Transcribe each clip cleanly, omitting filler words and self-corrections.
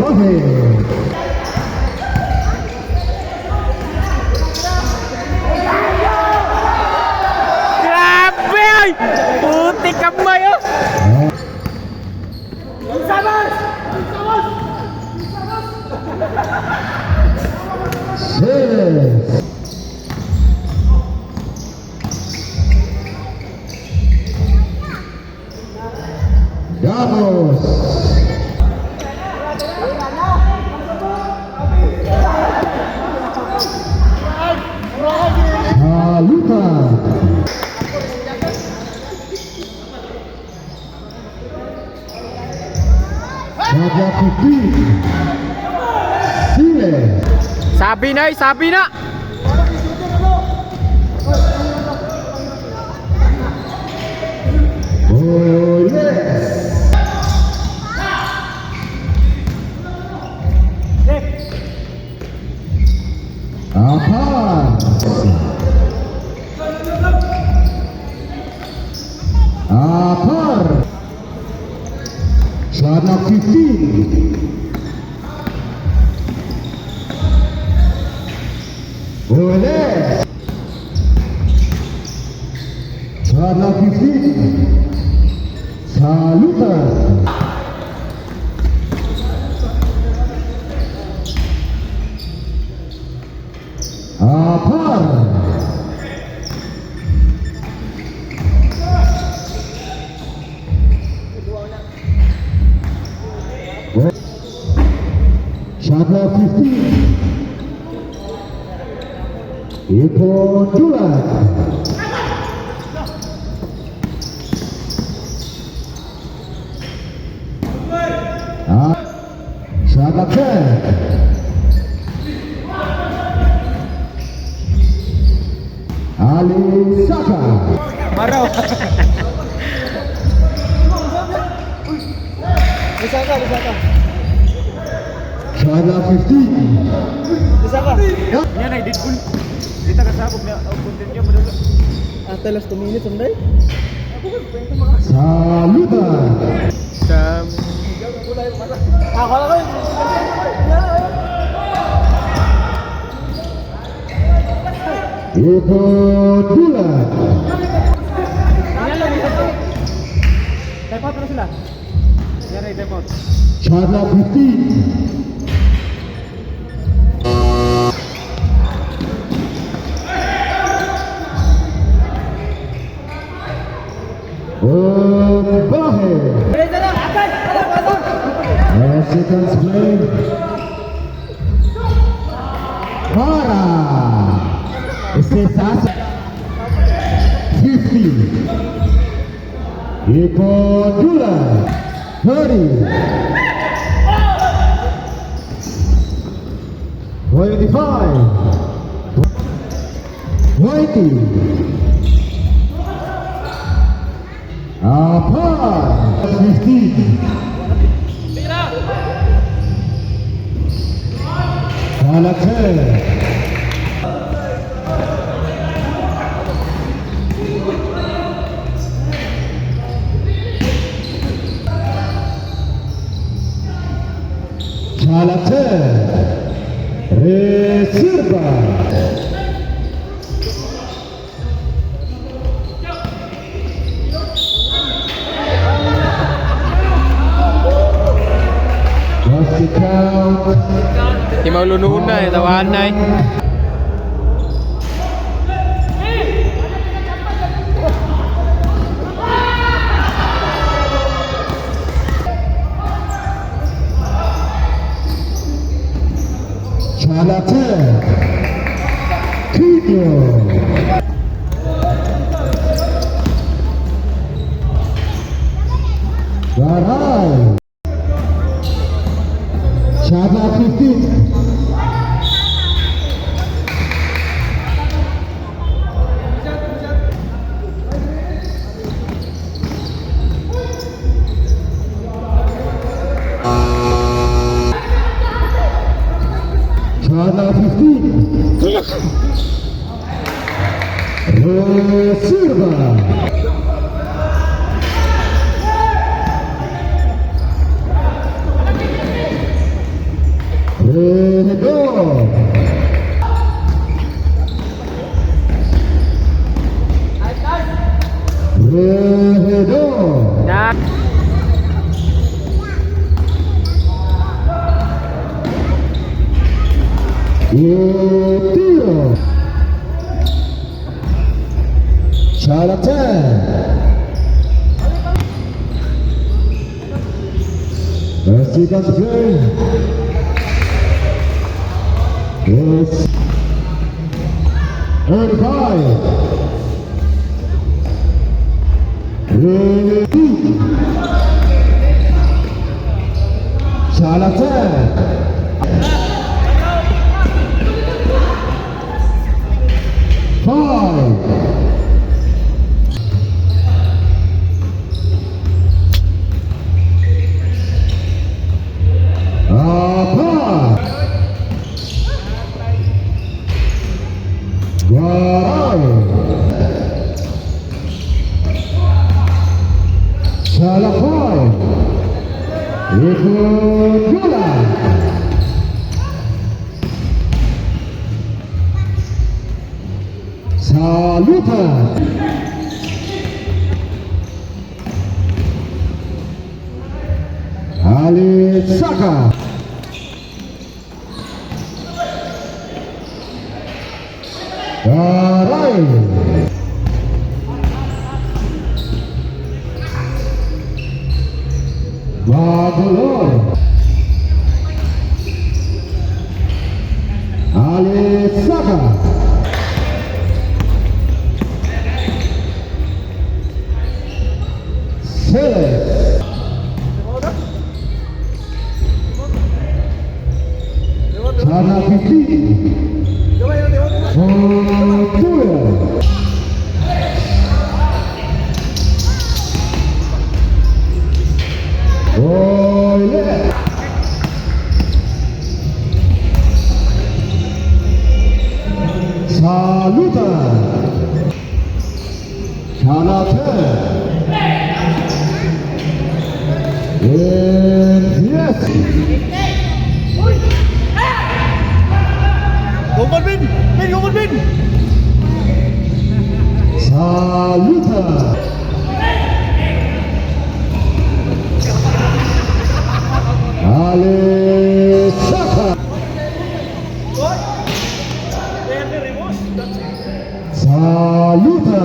Bombahe. Grabe ay! Puti kamay oh! Six. Damos. Saluta. Raja 15. Sile. Sabi na ay, sabi na! Oh, yes! Apar! Apar! Shot 15. Oles! Shot 15. Salutan. Apar. Shot clock 15. Ipon Dulag. Ah, shot clock 10. Ali Saka. Maraw! Lisaka, Lisaka. Shot clock 15. Lisaka. Yan ay, Deadpool. Dito ka sabog na, oh, content yun, madulo. Ate, last 2 minutes, anday. Salutan. Sa... Ako lang kayo. Ipon Dulag. Type out na sila. Yan ay, type out. Shot clock 15. Bombahe. 9 seconds play. Para. Sesasa. 50. Ipon Dulag. 30. 25. 20. Apart. 15. Kalate. Kalate. Reserva. What's the count? Di maulunod na eh, tawahan na eh. Chalate. Kino. Garay. Chala 15. Chala 15. Reserva. Redo. Redo. Na. Tiro. Shot at 10. Let's see that play. Yes. 35. Ready. Shot at 10. 5. Apa. Garay. Salakay. Ikot. Salutan. Alisaka. Garay. Bagolor. Alisaka. 6. Sana 15. Fortuna. Olé. Saluta. Sana 10. And yes. Gongkon Bin! Bin, Gongkon Bin! Saluta. Alisaka. Saluta.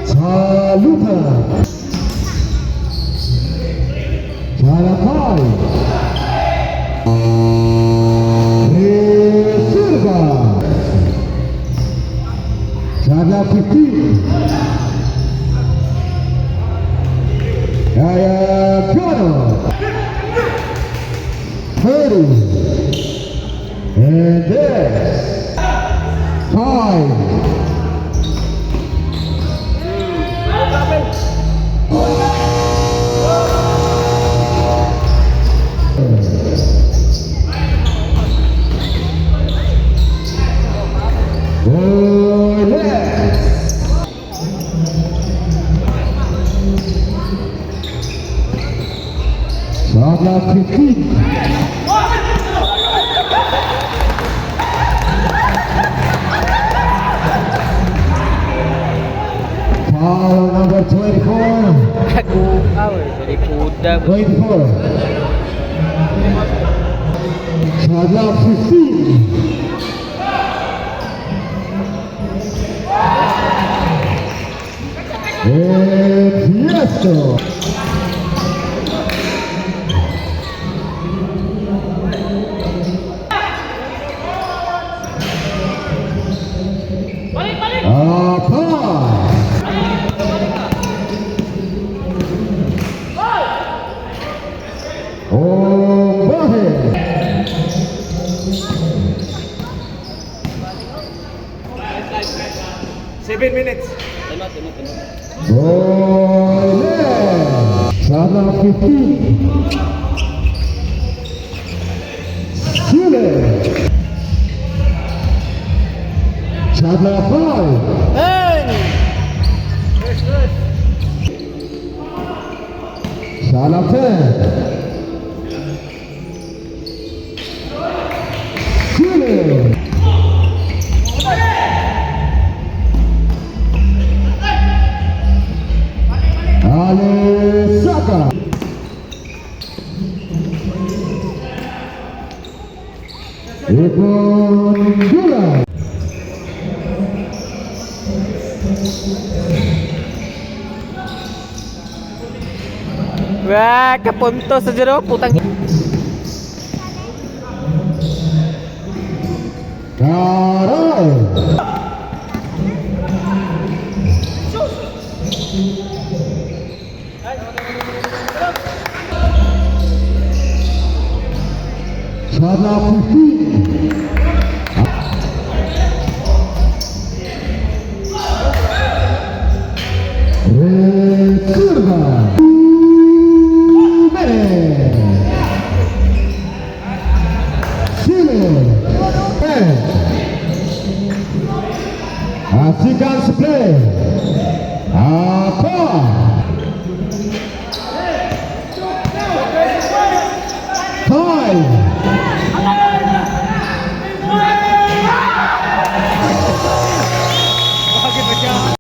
Saluta. Chalapay. Reserva. Charla 15. Kaya Piano. 30. And this. 5. Olé! Sabla 15. Foul number 24. Kaguaw. Dari kuda. 24. Sabla 15. And Fiesto. Apa? Ombahe. 7 minutes. Boleh. Sana 15. Sile. Sana 5. Hey! Shot 10. Chile. Ale Saka. Ipon Gula. Wah, kapunto sa jero, putang Caray. Shot 15. Reserva. 2 minutes. Chile. 10. Seconds play. Apa.